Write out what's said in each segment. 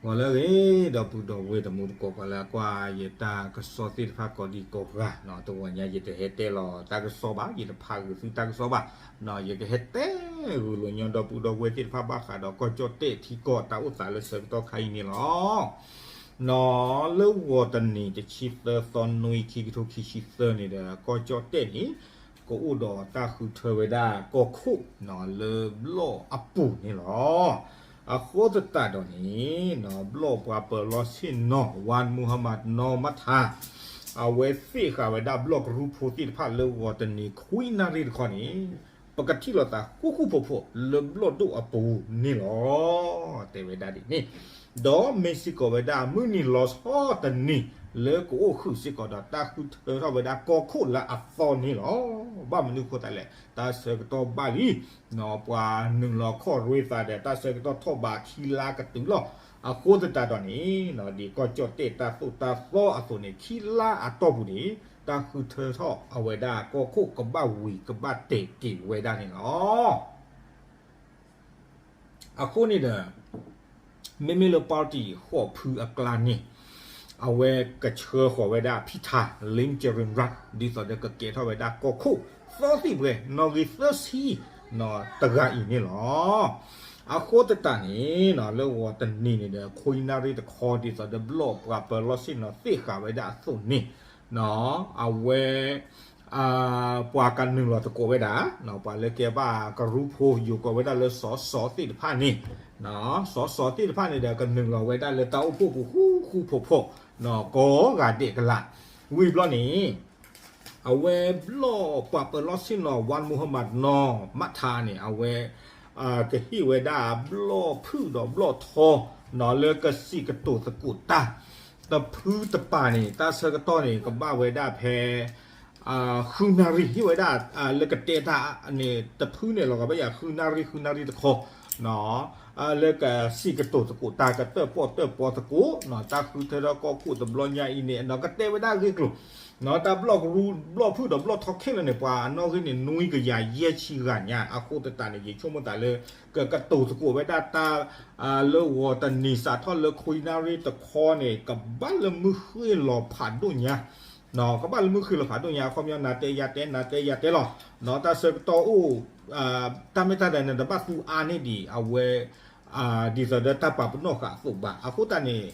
ဂီၤလၢအဂ့ၤ ဒီပုၢ်ဒီဝဲၢ်တံၤသကိး ပှၤလၢအကွၢ်ယတၢ်ကစီၣ်သ့ၣ်တဖၣ်ကိးဒံကိးဂၤ, တဂီၤညါယတဟဲတဲလီၤတၢ်ကစီၣ်ဘၣ်, ယတဖးဂုာ်သုတၢ်ကစီၣ်ဘၣ်, ယကဟဲတဲဂုာ်လိာ်ညီဒီပုၢ်ဒီဝဲၢ်သ့ၣ်တဖၣ်ဘၣ်ဃးဒီးကီၢ်ကၠီၣ်တဲၣ်ထံကီၢ်တၢ်အိၣ်သးလၢဆၢကတီၢ်ခါအံၤန့ၣ်လီၤ. လၢဂီၤတနံၤ တဆံသၢသီနွံ ခံကထိခံဆံသၢန့ၣ်ဒီး ကီၢ်ကၠီၣ်တဲၣ်န့ၣ် ကအိၣ်ဒီးတၢ်ဃုထၢဝဲဒၣ်ကီၢ်ခိၣ်လၢဘျီၣ်အပူၤန့ၣ်လီၤ. အဃိသတးဒီးန့ၣ် ဘျီၣ်ပှၤပၢၤလီၢ်ဆ့ၣ်နီၤ Wan Muhammad Noor Matha အဝဲသ့ၣ်ဃာ်ဝဲဒၣ်ဘျီၣ်ကရူၢ်ဖိသ့ၣ်တဖၣ်လၢဂီၤတနံၤခွံနၣ်ရံၣ်တခီန့ၣ် ပကထံၣ်လိာ်သးဃူဃူဖိးဖိးလၢဘျီၣ်ဒိၣ်အပူၤန့ၣ်လီၤ. တဲဝဲဒၣ်ဒ်န့ၣ်, ဒီးမ့ၢ်စ့ၢ်ကီးဝဲဒၣ်မုၢ်နံၤလီၤဆီတနံၤ လၢကအိၣ်ဃုာ်စ့ၢ်ကီးဒီးတၢ်ဃုထၢထီၣ်ဝဲဒၣ်ကီၢ်ခိၣ်လၢအသီန့ၣ်လီၤ. ဘၣ်မနုၤအဃိသတးလဲၣ်, တၢ်ဆၢကတီၢ်ဘၣ်လံ, ပှၤနုာ်လီၤခီၣ်ရ့သးဒီး တၢ်ဆၢကတီၢ်ထီၣ်ဘးခံလါကတုၤလီၤ. အဃိသတးဒီးန့ၣ် ဒ်ကီၢ်ကၠီၣ်တဲၣ်တၢ်သိၣ်တၢ်သီအသိးန့ၣ် ခံလါအတီၢ်ပူၤန့ၣ် တၢ်ဃုထၢထီၣ်အဝဲဒၣ်ကီၢ်ခိၣ်ကဘၣ်ဝံၤကဘၣ်တဲာ်က့ၤဝဲဒၣ်န့ၣ်လီၤ. အဃိန့ၣ်ဒီး မ့မ့ၢ်လၢ party ဃိးဖုအကျါန့ၣ် အဝဲကဆှၢဃီၤဝဲဒၣ် ဖံထါ လ့ၣ်ကရ့ၣ်ရၣ် ဒ်သိးဒီးကကဲထီၣ်ဝဲဒၣ်ကီၢ်ခိၣ်သီသံၣ်ပှဲၤ နီၣ်ဂံၢ်သၢဆံ တဂၤအံၤန့ၣ်လီၤ. အဃိသတးန့ၣ် လၢဂီၤတနံၤန့ၣ်ဒီး ခွံနၣ်ရံၣ်တခီ ဒ်သိးဒီးဘျီၣ်ပှၤပၢၤလီၢ်ဆ့ၣ်နီၤသ့ၣ်ဃာ်ဝဲဒၣ်အသိးန့ၣ် အဝဲ ပှၤကနုာ်လီၤသကိးဝဲဒၣ်, ပှၤလၢကဲဘၣ်ကရူၢ်ဖိ ယိၤကိးဝဲဒၣ်လၢစီၤစီၤသ့ၣ်တဖၣ်န့ၣ်, စီၤစီၤသ့ၣ်တဖၣ်န့ၣ်ဒီး ကနုာ်လီၤဝဲဒၣ်လၢတၢ်အိၣ်ဖှိၣ်ပူၤဃူဃူဖိးဖိး ကိးဂၤဒဲးကလာ်, ဝံၤဘျီန့ၣ် အဝဲဘျီၣ်ပှၤပၢၤလီၢ်ဆ့ၣ်နီၤ Wan Muhammad Noor Matha န့ၣ် အဝဲ ကဟ့ၣ်ဝဲဒၣ်ဘျီၣ်ဖုၣ်ဒီးဘျီၣ်ထီ လၢကစံးကတိၤသကိးတၢ် တဖုတပၤန့ၣ် တၢ်ဆၢကတီၢ်န့ၣ် ကဘၣ်ဝဲဒၣ်ဖဲ ဃုနၣ်ရံၣ် ဟ့ၣ်ဝဲဒၣ် လၢကတဲတၢ်န့ၣ် တဖုန့ၣ်လီၤ ကဘၣ်ယၤ ဃုနၣ်ရံၣ် ဃုနၣ်ရံၣ်တခီ လၢကစံးကတိၤသကိးတၢ် ကတၢၣ်ပီၣ်တၢၣ်ပီသကိး တၢ်ဃုထၢထီၣ်ကီၢ်ခိၣ်တဘျီညါအံၤန့ၣ် ကတဲဝဲဒၣ်ဂ့ၢ်ကျိၤ တၢ်ဘျီၣ်ကရူၢ် ဘျီၣ်ဖုၣ်ဒီးဘျီၣ်ထီခဲလၢာ်န့ၣ် ပှၤအနီၣ်ဂံၢ်န့ၣ် နွံကယၤယဲၢ်ဆံဂၤညါ အဃိသတးန့ၣ် ယဆိကမိၣ်သးလၢ ကကတိၤသကိးဝဲဒၣ်တၢ် လၢဂီၤတနံၤစးထီၣ်လၢခွံနၣ်ရံၣ်တခီန့ၣ် ကဘၣ်လၢမုၢ်ဃ့ၢ်လီၤဖးဒိၣ်ညါ ကဘၣ်လၢမုၢ်ဃ့ၢ်လီၤဖးဒိၣ်ညါ အခီပညီ နၤတဲယၤတဲ နၤတဲယၤတဲလီၤ တၢ်ဆၢကတီၢ်အိၣ် တၢ်မ့ၢ်တၢ်ဒဲးန့ၣ် တဘၣ်သူအါန့ၢ်ဒံး အဝဲ ဒ်သိးဒီးတၢ်ပာ်ပနီၣ်ဃာ်အသိးဘၣ်. အဃိသတးန့ၣ်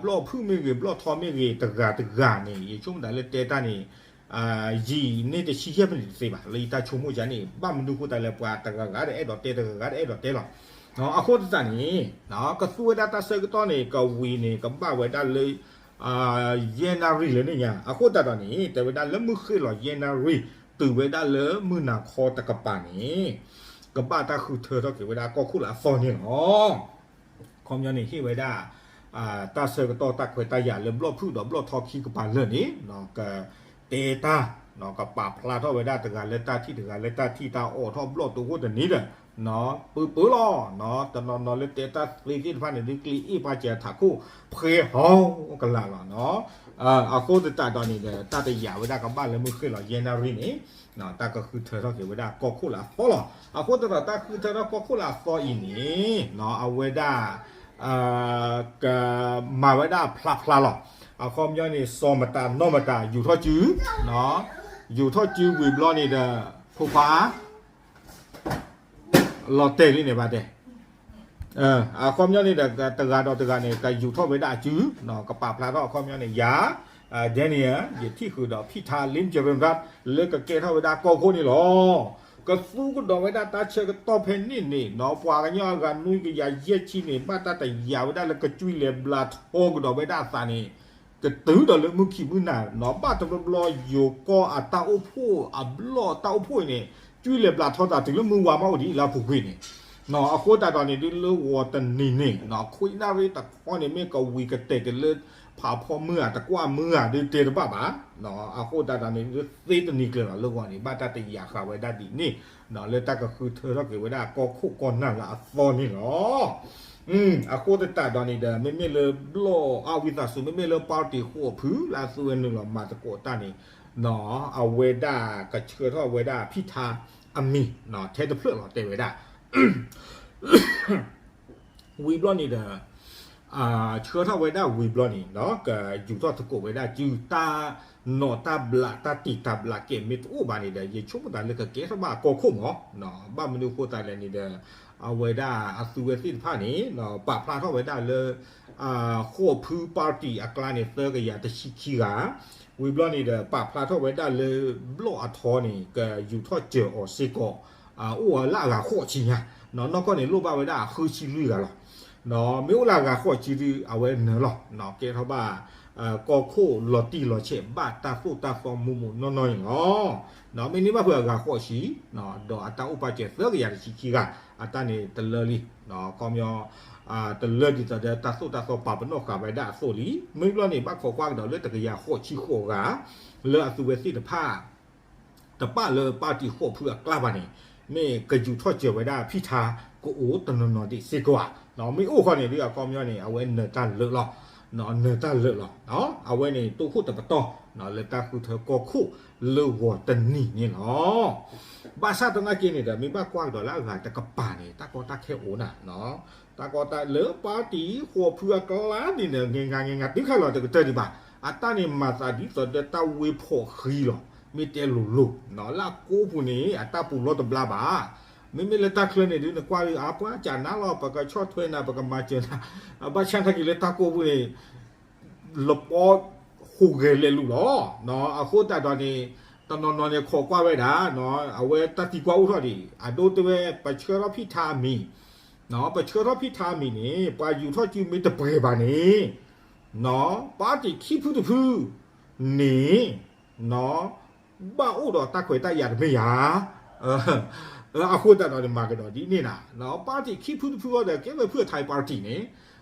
ဘျီၣ်ဖုၣ်မ့ၢ်ဂ့ၤ ဘျီၣ်ထီမ့ၢ်ဂ့ၤ တဂၤတဂၤန့ၣ် ယဆိကမိၣ်သးလၢတဲတၢ်န့ၣ် ယံာ်န့ၢ်တဆံယဲၢ်မံးနံးတသ့ဘၣ် လၢယတၢ်ဆိကမိၣ်ယါန့ၣ် ဘၣ်မနုၤအဃိသတးလဲၣ် ပှၤတဂၤဂၤတအဲၣ်ဒိးတဲ တဂၤဂၤတအဲၣ်ဒိးတဲလီၤ. အဃိသတးန့ၣ် ကသူဝဲဒၣ်တၢ်ဆၢကတီၢ်န့ၣ် ကဝံၤန့ၣ် ကဘၣ်ဝဲဒၣ်လၢ ယဲၢ်နၣ်ရံၣ်လၢန့ၣ်ညါ အဃိသတးဒီးန့ၣ် တဲဝဲဒၣ်လၢမုၢ်ဃ့ၢ်လီၤယဲၢ်နၣ်ရံၣ် တုၤဝဲဒၣ်လၢမုၢ်နၤခီတကပၤန့ၣ် ကဘၣ်တၢ်ဃုထၢထီၣ်က့ၤဝဲဒၣ်ကီၢ်ခိၣ်လၢအသီန့ၣ်လီၤ. အခီပညီန့ၣ် ဟ့ၣ်ဝဲဒၣ် တၢ်ဆၢကတီၢ်တၢ်ခွဲးတၢ်ယာ်လၢဘျီၣ်ဖုၣ်ဒီးဘျီၣ်ထီခံကပၤလၢာ်န့ၣ် ကတဲတၢ် ကပာ်ဖျါထီၣ်ဝဲဒၣ်တဂၤလၢတၢ်ထံၣ်တဂၤလၢတၢ်ထံၣ် တၢ်အိးထီၣ်ဘျီၣ်တိၢ်ခိၣ်တနံၤဒီး ပၢပၢလီၤ တနီၤနီၤလၢတဲတၢ်သ့သ့ၣ်တဖၣ်န့ၣ် ဒုးကျ့အ့ၣ်ပှၤစၢၤထးခိၣ် ဖှဲဟီကလာ်လီၤ. အဃိသတးဒီးန့ၣ်ဒီး တၢ်တယာ်ဝဲဒၣ်ကဘၣ်လၢမုၢ်ဃ့ၢ်လီၤယဲၢ်နၣ်ရံၣ်န့ၣ် တၢ်ကဃုထၢထီၣ်က့ၤဝဲဒၣ်ကီၢ်ခိၣ်လၢအသီလီၤ. အဃိသတးဒီးတၢ်ဃုထၢထီၣ်ကီၢ်ခိၣ်လၢအသီအံၤန့ၣ် အဝဲဒၣ် ကမၤဝဲဒၣ်ဖျါဖျါလီၤ. အခီပညီန့ၣ် စီၤမတၤနီၢ်မတၤ ယူၤထီၣ်စု, ယူၤထီၣ်စုဝံၤဘျီန့ၣ်ဒီး ဖိခွါ လီၤတဲာ်လံန့ၣ်ဘၣ်တဲ အခီပညီန့ၣ်ဒီး တဂၤဒီးတဂၤန့ၣ် ကယူၤထီၣ်ဝဲဒၣ်အစု, ကပာ်ဖျါထီၣ်အခီပညီန့ၣ် ယၤ Daniel ယထံၣ်ဃုာ်ဒီး ဖံထါ လ့ၣ်ကရ့ၣ်ရၣ် လၢကကဲထီၣ်ဝဲဒၣ်ကီၢ်ခိၣ်န့ၣ်လီၤ. ကသူကဒီးဝဲဒၣ်တၢ်ဆၢကတီၢ်ဖဲန့ၣ်န့ၣ် ပှၤကညီအဂၤနွံကယၤယဲၢ်ဆံန့ၣ် ဘၣ်တၢ်တယာ်ဝဲဒၣ်လၢကကွံလဲၤဘျးထီကဒီးဝဲဒၣ်အသးန့ၣ် ကတုၤဒီးလၢမုၢ်ခံမုၢ်နၤ ဘၣ်တဘျီဘျီယိၤကီၢ်အတၢ်အိၣ်ဖှိၣ်အဘျီၣ်တၢ်အိၣ်ဖှိၣ်အံၤန့ၣ် ကွံလဲၤဘျးထီသးတုၤလၢမုၢ်ဝါမးအိၣ်ဒ်အံၤလၢအပူၤကွံာ်န့ၣ် အဃိသတးဒီးန့ၣ် ဒ်လၢဂီၤတနံၤန့ၣ် ခွံနၣ်ရံၣ်တခီန့ၣ် မ့ၢ်ကဝံၤကတဲာ်က့ၤလၢ ဖးဖီမုၢ်ဧါ တကွၢ်မုၢ်ဧါ ဒုးတဲတဘၣ်ဘၣ်. အဃိသတးဒီးန့ၣ် သ့တနံၤကျၢၤလီၤ လၢဂီၤန့ၣ် ဘၣ်တၢ်တယာ်ဃာ်ဝဲဒၣ်ဒ်န့ၣ် လၢတၢ်ကဃုထၢထီၣ်က့ၤဝဲဒၣ်ကီၢ်ခိၣ်ကီၢ်နၢ်လၢအသီန့ၣ်လီၤ. အဃိသတးဒီးန့ၣ်ဒီး မ့မ့ၢ်လၢဘျီၣ်အဝံသးစူၤ မ့မ့ၢ်လၢ party ဃိးဖု လၢအသူဝဲနုာ်လီၤမၤသကိးတၢ်န့ၣ် အဝဲဒၣ်ကဆှၢထီၣ်ဝဲဒၣ်ဖံထါအမံၤ ထဲတဖျၢၣ်လီၤ တဲဝဲဒၣ် ဝံၤဘျီန့ၣ်ဒီး ဆှၢထီၣ်ဝဲဒၣ်ဝံၤဘျီန့ၣ် ကယူၤထီၣ်သကိးဝဲဒၣ်စု တၢ်နီၣ်တၢ်ဘျး တၢ်တံာ်တၢ်ဘျးကဲမ့ၢ်တအိၣ်ဘၣ်န့ၣ်ဒီး ယဆိကမိၣ်သးလၢကကဲထီၣ်ဘၣ်ကီၢ်ခိၣ်မး, ဘၣ်မနုၤအဃိသတးလဲၣ်န့ၣ်ဒီး အဝဲဒၣ်အသုဝဲသ့ၣ်တဖၣ်န့ၣ် ပာ်ဖျါထီၣ်ဝဲဒၣ်လၢ ဃိးဖု party အကျါန့ၣ် သၢကယၤတဆံခံဂၤ, ဝံၤဘျီန့ၣ်ဒီး ပာ်ဖျါထီၣ်ဝဲဒၣ်လၢ ဘျီၣ်အထီန့ၣ် ကယူၤထီၣ်စၢၤအီၤစ့ၢ်ကီး အိၣ်အီၤလၢအဂၤဃိးဆံညါ, နီၢ်ကီၢ်န့ၣ်လိၣ်ဘၣ်ဝဲဒၣ်အဃုဆံလွံၢ်ဂၤလီၤ. မ့ၢ်အိၣ်လၢအဂၤဃိးဆံဒုး အဝဲနၢၤလီၤ ကဲထီၣ်ဘၣ် ကီၢ်ခိၣ်လီၤတံၢ်လီၤဆဲးဘၣ်တၢ်သိၣ်တၢ်သီမူးမူးနီၢ်နီၢ်န့ၣ်လီၤ. မ့ၢ်န့ၢ်ဘၣ်ဖုးအဂၤဃိးဆံ ဒီးအတၢ်အိၣ်ပာ်စၢၤသၢကယၤတဆံခံဂၤ, အတၢ်န့ၣ်တလၢလံ, ခီပညီ တလၢဒ်သိးဒီးတၢ်သိၣ်တၢ်သီပာ်ပနီၣ်ဃာ်ဝဲဒၣ်အသိးလံ. မ့ၢ်ဘျီန့ၣ် ဘၣ်ခိးကွၢ်ကဒီးလၢတကယၤဃိးဆံဃိးဂၤ လၢအသုဝဲသ့ၣ်တဖၣ် တပာ်လၢ party ဃိးဖုအကျါဘၣ်န့ၣ် မ့ၢ်ကယူၤထီၣ်စၢၤဝဲဒၣ်ဖံၣ်ထါကအိၣ်တနီၤနီၤဒံးစ့ၢ်ကီးဧါ. မ့ၢ်အိၣ်ဃီန့ၣ်ဒုး အခီပညီန့ၣ် အဝဲနၢၤတၢ်လၢာ်လီၤ, နၢၤတၢ်လၢာ်လီၤ. အဝဲန့ၣ် တိခိၣ်တပတီၢ် လၢတၢ်ဃုထၢကီၢ်ခိၣ်လၢဂီၤတနံၤန့ၣ်လီၤ. ဘၣ်ဆၣ်သနာ်က့န့ၣ်ဒီး မ့ၢ်ဘၣ်ကွၢ်ကဒီးလၢအဂၤတကပၤန့ၣ် တၢ်ကီတၢ်ခဲအိၣ်နၤ တၢ်ကီတၢ်လၢ party ဃိးဖုအကျါန့ၣ်ဒီး ငဲၤငါငဲၤငါတုၤခါလီၤတကတၢၢ်ဒံးဘၣ်. အတၢ်န့ၣ်မၤသးဒ်သိးဒီး တၢ်ဝ့ဖီၣ်ဃံလီၤ မ့ၢ်တဲလိၤလိၤ လၢအကိးပူၤန့ၣ် အတၢ်ပူၤလီၢ်တဘျါဘၣ်. မ့မ့ၢ်လၢတၢ်ချၢန့ၣ်ဒုး နကွၢ်ဒုး အပှၤကနၣ်လီၤ ပကဆီၣ်ထွဲနၤ ပကမၤစၢၤနၤ, ဘၣ်ဆၣ်သနာ်က့လၢတၢ်ကိးပူၤန့ၣ် လပီဟူးဂဲၤလဲၤလူၤလီၤ. အဃိသတးဒီးန့ၣ် တနီၤနီၤန့ၣ်ခိးကွၢ်ဝဲဒၣ် အဝဲတၢ်သံကွၢ်အိၣ်ထီၣ်ဒံး အဒိတဲဝဲ ပဆှၢထီၣ်ဖံၣ်ထါအမံၤ, ပဆှၢထီၣ်ဖံၣ်ထါအမံၤန့ၣ် ပှၤယူၤထီၣ်စုမ့ၢ်တပှဲၤဘၣ်န့ၣ် party ခံဖုတဖုန့ၣ် ဘၣ်အိၣ်ဒီးတၢ်ခွဲးတၢ်ယာ်တမ့ၢ်ဧါ. အဃိသတးဒီးန့ၣ် မၤကဒီးဒ်န့ၣ်နၤ party ခံဖုတဖုအံၤဒီး ကဲဝဲဖုအထါ party န့ၣ်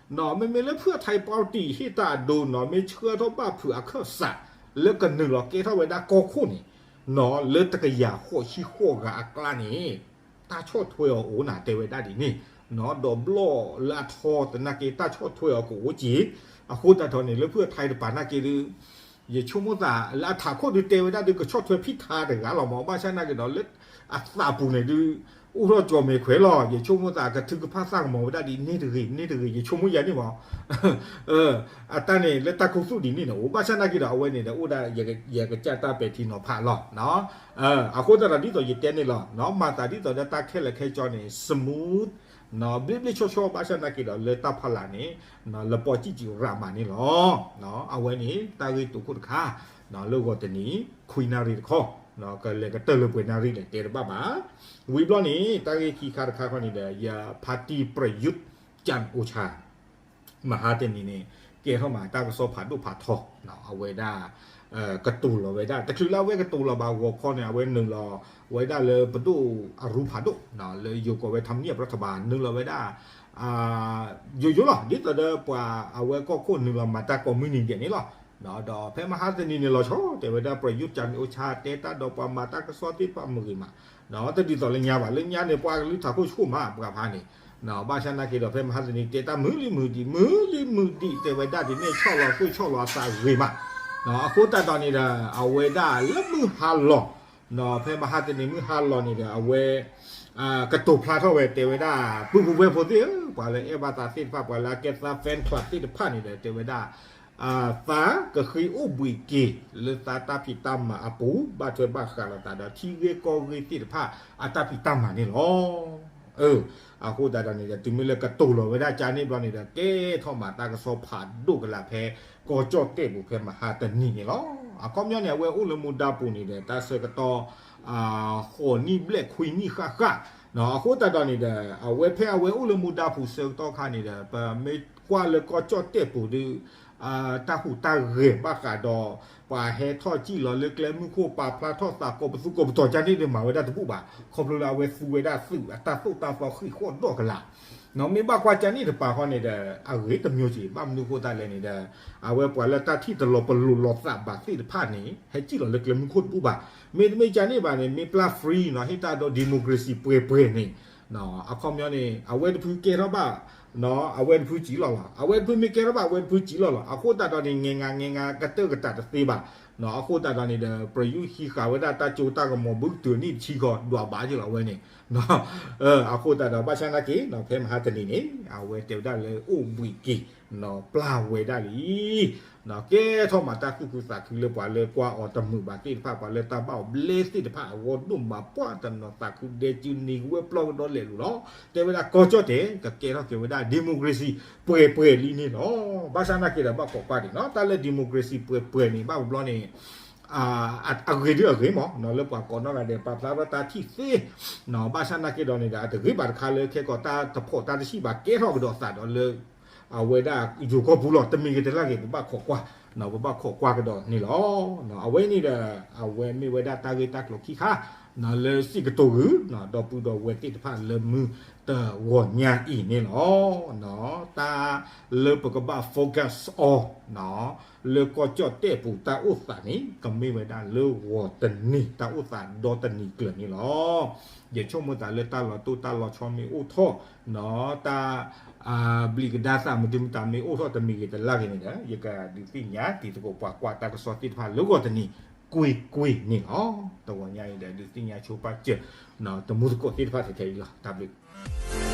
မ့မ့ၢ်လၢဖုအထါ party ဟ့ၣ်တၢ်အဒိန့ၣ် မ့ၢ်ဆှၢထီၣ်ဘၣ်ဖုးအခၢၣ်စး လၢကနုာ်လီၤကဲထီၣ်ဝဲဒၣ်ကီၢ်ခိၣ်န့ၣ် လၢတကယၤဃိးဆံဃိးဂၤအကျါန့ၣ် တၢ်ဆီၣ်ထွဲအီၤအိၣ်နၤ တဲဝဲဒၣ်ဒ်န့ၣ်, ဒီးဘျီၣ်လၢအထီသနာ်က့ တၢ်ဆီၣ်ထွဲအီၤကအိၣ်က့ၤ. အဃိသတးဒီးန့ၣ် လၢဖုအထါတပၤသနာ်က့ဒုး ယဆိကမိၣ်သးလၢအထးခိၣ်ဒုးတဲဝဲဒၣ်ဒုး ကဆီၣ်ထွဲဖံၣ်ထါတဂၤလီၤမး, ဘၣ်ဆၣ်သနာ်က့ဒီးလၢအသးပူၤန့ၣ်ဒုး အိၣ်ထီၣ်ကၠီၤမဲာ်ခွဲးလီၤ. ယဆိကမိၣ်သးကထုကဖၣ်သၣ်ကမီၤဝဲဒၣ်ဒ်န့ၣ်တဂ့ၤ န့ၣ်တဂ့ၤ ယဆိကမိၣ်ယၤန့ၣ်မး အတၢ်န့ၣ်လၢတၢ်ခူသူၣ်ဒ်န့ၣ်န့ၣ် အိၣ်ဘၣ်ဆၣ်သနာ်က့ဒီး အဝဲန့ၣ်ဒီးအိၣ်ဒၣ်ယကစၢ်တၢ်ပဲာ်ထံနီၤဖးလီၤ. အဃိသတးဒီးဒ်သိးယတဲန့ၣ်လီၤ မၤသးဒ်သိးဒီးတၢ်ခဲလၢာ်ခဲဆ့န့ၣ် smooth ဘျ့ဘျ့ဆှီဆှီ ဘၣ်ဆၣ်သနာ်က့ဒီးလၢတၢ်ဖီလာ်န့ၣ် လပီကံၣ်ကံၣ်ရးမးန့ၣ်လီၤ. အဝဲန့ၣ် တၢ်ဂ့ၢ်တိာ်ခိၣ်တခါ လၢဂီၤတနံၤ ခွံနၣ်ရံၣ်တခီ ကလဲၤကတၢၢ်လၢပှဲၤနၣ်ရံၣ်လဲၣ် တဲတဘၣ်ဘၣ်. ဝံၤဘျီန့ၣ် တၢ်ဂ့ၢ်ခံခါတခါခီန့ၣ်ဒီး ယဖါတံၢ် ပြယုၢ် ကၠၣ်အိၣ်ဆၣ် မဟါတနံၤန့ၣ် ကဲထီၣ်မးတၢ်ကစီၣ်ဖးဒိၣ်ဖးထီ အဝဲဒၣ် ကတိၤလီၤဝဲဒၣ် တချုးလၢအဝဲကတိၤလီၤဘၣ်ဂီၤခီန့ၣ် အဝဲနုာ်လီၤဝဲဒၣ်လၢပဒိၣ်အရူဖးဒိၣ် လၢယိၤကီးဝဲ ထါမံအပြထဘၣ် နုာ်လီၤဝဲဒၣ် ယိယိလီၤ ဒ်သိးဒီးပှၤအဝဲကီၢ်ခိၣ်နုာ်လီၤမၤတၢ်ကိးမုၢ်နံၤဒဲးန့ၣ်လီၤ. ဒီးဖဲမဟါတနံၤန့ၣ်လီၤဆီ တဲဝဲဒၣ် ပြယုၢ် ကၠၣ်အိၣ်ဆၣ် တဲတၢ်ဒီးပှၤမၤတၢ်ကစီၣ်သ့ၣ်တဖၣ်မုာ်ဂ့ၤမး တဒ်သိးလၢညါဘၣ် လၢညါန့ၣ် ပှၤကလုၢ်ထးခိၣ်ဆှိၣ်မး ပှၤဖါန့ၣ် ဘၣ်ဆၣ်သနာ်က့ဒီး ဖဲမဟါတနံၤတဲတၢ်မုာ်လံမုာ်ဒံး မုာ်လံမုာ်ဒံး တဲဝဲဒၣ်ဒ်န့ၣ် ဆီၣ်လီၤသူၣ်ဆီၣ်လီၤအသးဂ့ၤမး. အဃိသတးဒီးန့ၣ်ဒီး အဝဲဒၣ်လၢမုၢ်ဟါလီၤ ဖဲမဟါတနံၤမုၢ်ဟါလီၤန့ၣ်ဒီး အဝဲ ကတိၤဖျါထီၣ်ဝဲတဲဝဲဒၣ် ပုၢ်ဖိဝဲၢ်ဖိသ့ၣ်ဧၢ ပှၤလၢအဲၣ်ဘၣ်သးသ့ၣ်တဖၣ် ပှၤလၢအကဲသး fan club သ့ၣ်တဖၣ်န့ၣ်ဒီး တဲဝဲဒၣ် သးကဃ့အိၣ်ဘှံးက့ၤ လၢသးတၢ်ဖံးတၢ်မၤအပူၤ ဘၣ်ထွဲဘၣ်ဃးလိာ်သးဒီးထံဂ့ၢ်ကီၢ်ဂ့ၢ်သ့ၣ်တဖၣ် အတၢ်ဖံးတၢ်မၤန့ၣ်လီၤ. အဃိသတးဒီးန့ၣ်ဒီး တုၤမ့ၢ်လၢကတိၤလီၤဝဲဒၣ်ကန့ၣ်ဘျီန့ၣ်ဒီး ကဲထီၣ်မးတၢ်ကစီၣ်ဖးဒိၣ်ကလာ်ဖဲ ကီၢ်ကၠီၣ်တဲၣ်ပူၤဖဲမဟါတနံၤန့ၣ်လီၤ. အခီပညီန့ၣ် အဝဲအိၣ်လၢမူဒါပူၤန့ၣ်ဒီး တၢ်ဆၢကတီၢ် ဃိးနံၣ်ဘျဲၣ်ခွံနံၣ်ဃၣ်ဃၣ် အဃိသတးဒီးန့ၣ်ဒီး အဝဲဖဲအဝဲအိၣ်လၢမူဒါပူၤဆၢကတီၢ်ခါန့ၣ်ဒီး ပမ့ၢ်ကွၢ်လၢကီၢ်ကၠီၣ်တဲၣ်ပူၤဒီး တၢ်ဟူးတၢ်ဂဲၤဘၣ်ဃးဒီး ပှၤဟဲထီၣ်စံၣ်လီၤလၢကျဲမုၢ်ခိၣ် ပာ်ဖျါထီၣ်သးကိးပသူကိးပတီၤကန့ၣ်ဒီး မၤဝဲဒၣ်တဘူၣ်ဘၣ် ခီဖျိလၢအဝဲသူဝဲဒၣ်သုးအတၢ်သိၣ်တၢ်သီဃံးဃီၣ်ဒီၣ်ကလာ် မ့ၢ်ဘၣ်ကွၢ်ကန့ၣ်တပၤဃီန့ၣ်ဒီး အဂ့ၤတမျိုးက့ၤ ဘၣ်မနုၤအဃိသတးလဲၣ်န့ၣ်ဒီး အဝဲပှၤလၢတၢ်ထံၣ်တလီၤပလိာ်လီၤသးဘၣ်သ့ၣ်တဖၣ်န့ၣ် ဟဲစံၣ်လီၤလၢကျဲမုၢ်ခိၣ်တဘူၣ်ဘၣ်. မ့တမ့ၢ်ကန့ၣ်ဘၣ်န့ၣ် မ့ၢ်ပျၢ် free နီၤ ဟ့ၣ်တၢ်ဒီး democracy ပှဲၤပှဲၤန့ၣ် အခီပညီန့ၣ် အဝဲတဖုကဲထီၣ်ဘၣ် အဝဲတဖုစံၣ်လီၤလီၤ အဝဲတဖုမ့ၢ်ကဲထီၣ်ဘၣ် အဝဲတဖုစံၣ်လီၤလီၤ အဃိသတးဒီးန့ၣ် ငဲၤငါငဲၤငါကတၢၢ်ကတၢၢ်တသ့ဘၣ် အဃိသတးဒီးန့ၣ်ဒီး ပြယူၢ်ဟံးဃာ်ဝဲဒၣ်တၢ်စိတၢ်ကမီၤ ဘုကတုၤနံၣ်တဆံဃီ ဒွးဘၣ်က့ၤလီၤအဝဲန့ၣ် အဃိသတးဒီး ဘၣ်ဆၣ်သနာ်က့ ဖဲမဟါတနံၤန့ၣ် အဝဲတဲဝဲဒၣ်လၢအိၣ်ဘှံးက့ၤ ပျၢ်ဝဲဒၣ်လံ. ကဲထီၣ်မးတၢ်သူၣ်ခုသးခုလၢပှၤလၢကွၢ်အီၤတမုာ်ဘၣ်သ့ၣ်တဖၣ် ပှၤလၢတၢ်ဘၣ်အီၤဘျဲသ့ၣ်တဖၣ် အဂီၢ်ဒိၣ်မး ပှၤတနီၤသးခုဒဲကၠူနံၤဝဲပျီကဒီးလဲာ်လူၤလီၤ. တဲဝဲဒၣ်ကီၢ်ကၠီၣ်တဲာ် ကကဲထီၣ်က့ၤဝဲဒၣ် democracy ပှဲၤပှဲၤလံန့ၣ်လီၤ. ဘၣ်ဆၣ်နာ်က့ဒီးဘၣ်ခိးကွၢ်ဒံးနီၤ တၢ်လၢ democracy ပှဲၤပှဲၤန့ၣ် ဘၣ်တဘျီန့ၣ် အဂ့ၤဒ်အဂ့ၤမး လၢပှၤကိးနီၢ်ဂၤဒဲး ပာ်ဖျါထီၣ်တၢ်ထံၣ်သ့ ဘၣ်ဆၣ်နာ်က့ဒီးန့ၣ်ဒီး အတဂ့ၤဘၣ်တခါလၢခဲကီးတၢ်တဖိးတၢ်တဆံၣ်ဘၣ် ကဲထီၣ်ကဒီးသးဒီးလၢ အဝဲဒၣ်ယိၤကီၢ်ပူၤလီၤ. တမံၤဂ့ၤတလၢ်ဂ့ၤ ပဘၣ်ခိးကွၢ် ပဘၣ်ခိးကွၢ်ကဒီးန့ၣ်လီၤ. အဝဲန့ၣ်ဒီး အဝဲမ့ၢ်ဝဲဒၣ်တၢ်ဂ့ၢ်တၢ်ကျိၤခံခါ လၢစံးကတိၤဂုာ် ဒီပုၢ်ဒီဝဲၢ်သ့ၣ်တဖၣ်လၢမုၢ်တဂီၤညါအံၤန့ၣ်လီၤ. တၢ်လၢပကဘၣ် focus on လၢကီၢ်ကၠီၣ်တဲာ်ပူၤတၢ်အိၣ်သးန့ၣ် ကမ့ၢ်ဝဲဒၣ်လၢဂီၤတနံၤ တၢ်အိၣ်သးဒီတနံၤကျၢၤန့ၣ်လီၤ. ယဆိကမိၣ်သးလၢတၢ်လီၤတိၢ်တၢ်လီၤဆီမ့ၢ်အိၣ်ထီၣ် တၢ် ဘျံးကဒါသးမနုၤမတၤမ့ၢ်အိၣ်ထီၣ်တမံၤဂ့ၤတလၢ်ဂ့ၤန့ၣ်ဒီး ယကဒုးသ့ၣ်ညါတံၤသကိးပှၤကွၢ်တၢ်ကစီၣ်သ့ၣ်တဖၣ်လၢဂီၤတနံၤ ကွ့ၢ်ကွ့ၢ်န့ၣ်လီၤ. တဂီၤညါအံၤဒီး ဒုးသ့ၣ်ညါဆိပာ်စၢၤ တမူသကိးသ့ၣ်တဖၣ်ထဲထဲအံၤလီၤ. တၢ်ဘျုး